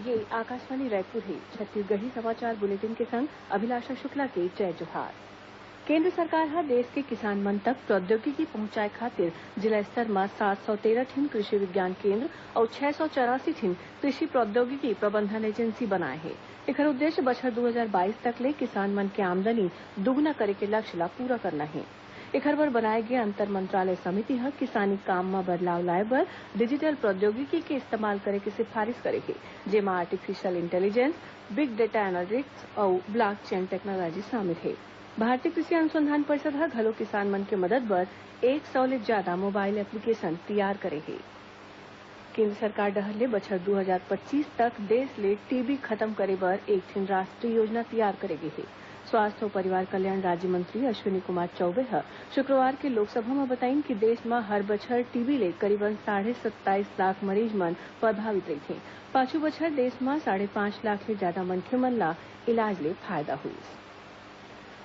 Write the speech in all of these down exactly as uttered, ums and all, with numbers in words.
ये आकाशवाणी रायपुर हे। छत्तीसगढ़ी समाचार बुलेटिन के संग अभिलाषा शुक्ला के जय जोहार। केंद्र सरकार ह देश के किसान मन तक प्रौद्योगिकी पहुंचाए खातिर जिला स्तर म सात सौ तेरह ठिन कृषि विज्ञान केंद्र अउ छह सौ चौरासी ठिन कृषि प्रौद्योगिकी प्रबंधन एजेंसी बनाए हे। एखर उद्देश्य बछर दू हजार बाईस तक ले किसान मन के आमदनी दुगुना करे के लक्ष्य ला पूरा करना हे। एखर बर बनाए गे अंतर मंत्रालय समिति ह किसानी काम म बदलाव लाए बर डिजिटल प्रौद्योगिकी के इस्तेमाल करे के सिफारिश करे हे, जेमा artificial intelligence, big data analytics अउ ब्लॉकचेन टेक्नोलॉजी शामिल हे। भारतीय कृषि अनुसंधान परिषद ह घलो किसान मन के मदद बर एक सौ ले जादा मोबाइल एप्लीकेशन तियार करे हे। केंद्र सरकार डहर ले बछर दू हजार पच्चीस तक देश ले टीबी खतम करे बर एक ठिन राष्ट्रीय योजना तियार करे गे हे। स्वास्थ्य अउ परिवार कल्याण राज्य मंत्री अश्विनी कुमार चौबे ह शुक्रवार के लोकसभा म बताइन कि देश म हर बछर टीबी ले करीबन साढ़े सत्ताईस लाख मरीज मन प्रभावित रहिथें। पाछू बछर देश म साढ़े पांच लाख ले जादा मनखे मन ला इलाज ले फायदा होइस।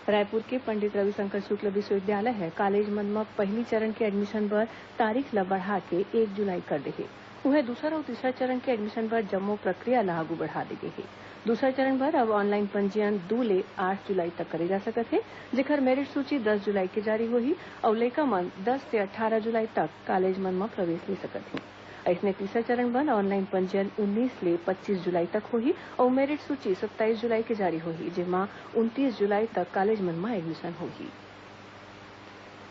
रायपुर के पंडित रविशंकर शुक्ल विश्वविद्यालय ह कॉलेज मन म पहिली चरण के एडमिशन बर तारीख ल बढ़ा के एक जुलाई कर दे हे। उहें, दूसर अउ तीसरा चरण के एडमिशन बर जम्मो प्रक्रिया ल आगू बढ़ा दे गे हे। दूसर चरण बर अब ऑनलाइन पंजीयन दू ले आठ जुलाई तक करे जा सकत हे, जेखर मेरिट सूची दस जुलाई के जारी होही अउ लइका मन दस से अट्ठारह जुलाई तक कॉलेज मन म प्रवेश ले सकत हे। अइसने तीसरा चरण बर ऑनलाइन पंजीयन उन्नीस ले पच्चीस जुलाई तक होही अउ मेरिट सूची सत्ताईस जुलाई के जारी होही, जेमा उनतीस जुलाई तक कॉलेज मन म एडमिशन होही।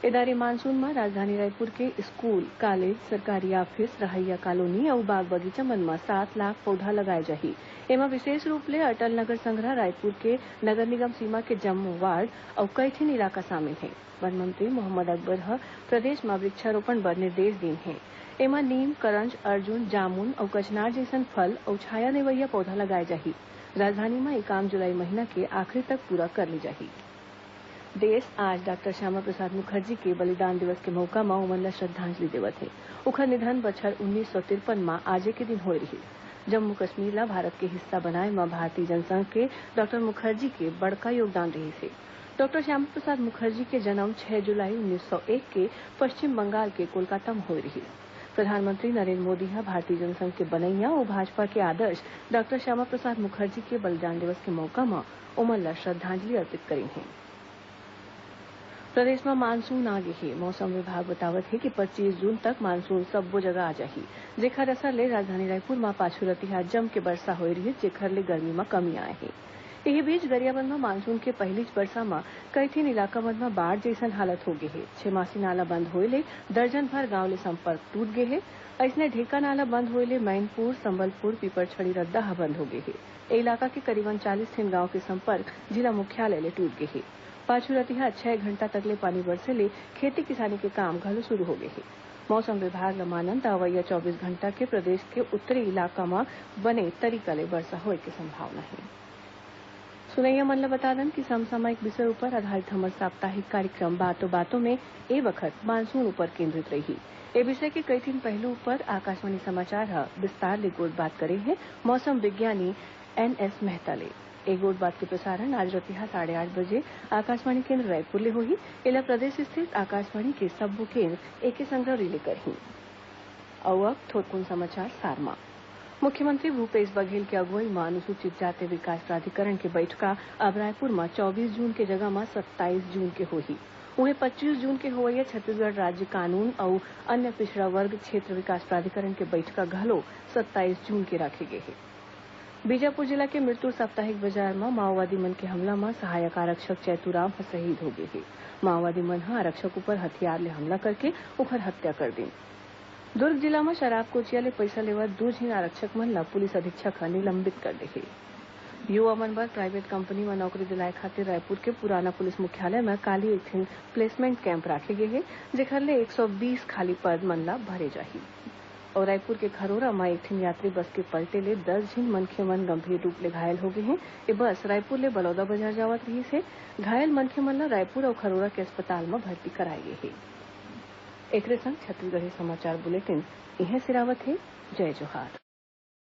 ए दरी मानसून म राजधानी रायपुर के स्कूल, कॉलेज, सरकारी ऑफिस, रहइया कॉलोनी अउ बाग बगीचा मन म सात लाख पौधा लगाए जाही। एमा विशेष रूप ले अटल नगर संग्रह रायपुर के नगर निगम सीमा के जम्मो वार्ड अउ कई ठिन इलाका शामिल हे। वन मंत्री मोहम्मद अकबर ह प्रदेश म वृक्षारोपण बर निर्देश दीन हे। एमा नीम, करंज, अर्जुन, जामुन अउ कचनार जइसन फल अउ छाया देवइया पौधा लगाए जाही। राजधानी म ए काम जुलाई महीना के आखिरी तक पूरा कर ली जाही। देश आज डॉक्टर श्यामा प्रसाद मुखर्जी के बलिदान दिवस के मउका म ओमन ल श्रद्धांजलि देवत हे। उखर निधन बछर उन्नीस सौ तिरपन म आजे के दिन होए रिहिस। जम्मू कश्मीर ल भारत के हिस्सा बनाए म भारतीय जनसंघ के डॉक्टर मुखर्जी के बड़का योगदान रिहिस हे। डॉक्टर श्यामा प्रसाद मुखर्जी के जन्म छह जुलाई उन्नीस सौ एक के पश्चिम बंगाल के कोलकाता म होए रिहिस। प्रधानमंत्री नरेंद्र मोदी ह भारतीय जनसंघ के बनइया अउ भाजपा के आदर्श डॉक्टर श्यामा प्रसाद मुखर्जी के बलिदान दिवस के मउका म ओमन ल श्रद्धांजलि अर्पित करिन हे। प्रदेश म मानसून आ गे हे। मौसम विभाग बतावत हे कि पच्चीस जून तक मानसून सब्बो जगह आ जाही, जेखर असर ले राजधानी रायपुर म पाछू रतिहा जम के बरसा होए रिहिस, जेखर ले गर्मी म कमी आए हे। इही बीच, गरियाबंद म मानसून के पहिलीच बरसा म कई ठिन इलाका मन म बाढ़ जइसन हालत हो गे हे। छेमासी नाला बंद होए ले दर्जन भर गांव ले संपर्क टूट गे हे। अइसने, ढेका नाला बंद होए ले मैनपुर, संबलपुर, पीपरछड़ी रद्दा ह बंद हो गे हे। ए इलाका के करीबन चालीस ठिन गांव के संपर्क जिला मुख्यालय ले टूट गे हे। पाछू रतिहा छह घंटा तक ले पानी बरसे ले खेती किसानी के काम घलो शुरू हो गे हे। मौसम विभाग ल मानन त अवइया चौबीस घंटा के प्रदेश के उत्तरी इलाका म बने तरीका ले बरसा होए के संभावना हे। सुनइया मन ल बता दन कि समसामयिक विषय उपर आधारित हमर साप्ताहिक कार्यक्रम बातों बातों में ए बखत मानसून उपर केंद्रित रही। ए विषय के कई ठिन पहलू उपर आकाशवाणी समाचार ह विस्तार ले गोठ बात करे हे मौसम विज्ञानी एन एस मेहता ले। ए गोठ बात के प्रसारण आज रतिहा साढ़े आठ बजे आकाशवाणी केंद्र रायपुर ले होही। एला प्रदेश स्थित आकाशवाणी के सब्बो केंद्र एके संग रिले करही। अउ अब थोरकुन समाचार सार म। मुख्यमंत्री भूपेश बघेल के अगुवई म अनुसूचित जाति विकास प्राधिकरण के बइठका अब रायपुर म चौबीस जून के जगह म सत्ताईस जून के होही। उहें, पच्चीस जून के होवइया छत्तीसगढ़ राज्य कानून अउ अन्य पिछड़ा वर्ग क्षेत्र विकास प्राधिकरण के बइठका घलो सत्ताईस जून के राखे गे हे। बीजापुर जिला के मिरतुर साप्ताहिक बाजार म माओवादी मन के हमला म सहायक आरक्षक चैतू राम ह शहीद हो गे हे। माओवादी मन ह आरक्षक ऊपर हथियार ले हमला करके ओखर हत्या कर दीन। दुर्ग जिला म शराब कोचिया ले पइसा लेवत दू झिन आरक्षक मन ल पुलिस अधीक्षक ह निलंबित कर दे हे। युवा मन बर प्राइवेट कंपनी म नौकरी दिलाए खातिर रायपुर के पुराना पुलिस मुख्यालय म काली एक ठिन प्लेसमेंट कैंप राखे गे हे, जेखर ले एक सौ बीस खाली पद मन ल भरे जाही। अउ रायपुर के खरोरा म एक ठिन यात्री बस के पलटे ले दस झिन मनखे मन गंभीर रूप ले घायल हो गे हें। ए बस रायपुर ले बलौदा बाजार जावत रिहिस हे। घायल मनखे मन ल रायपुर अउ खरोरा के अस्पताल म भर्ती कराए गे हे। एकरे संग छत्तीसगढ़ी समाचार बुलेटिन इहें सिरावत हे। जय जोहार।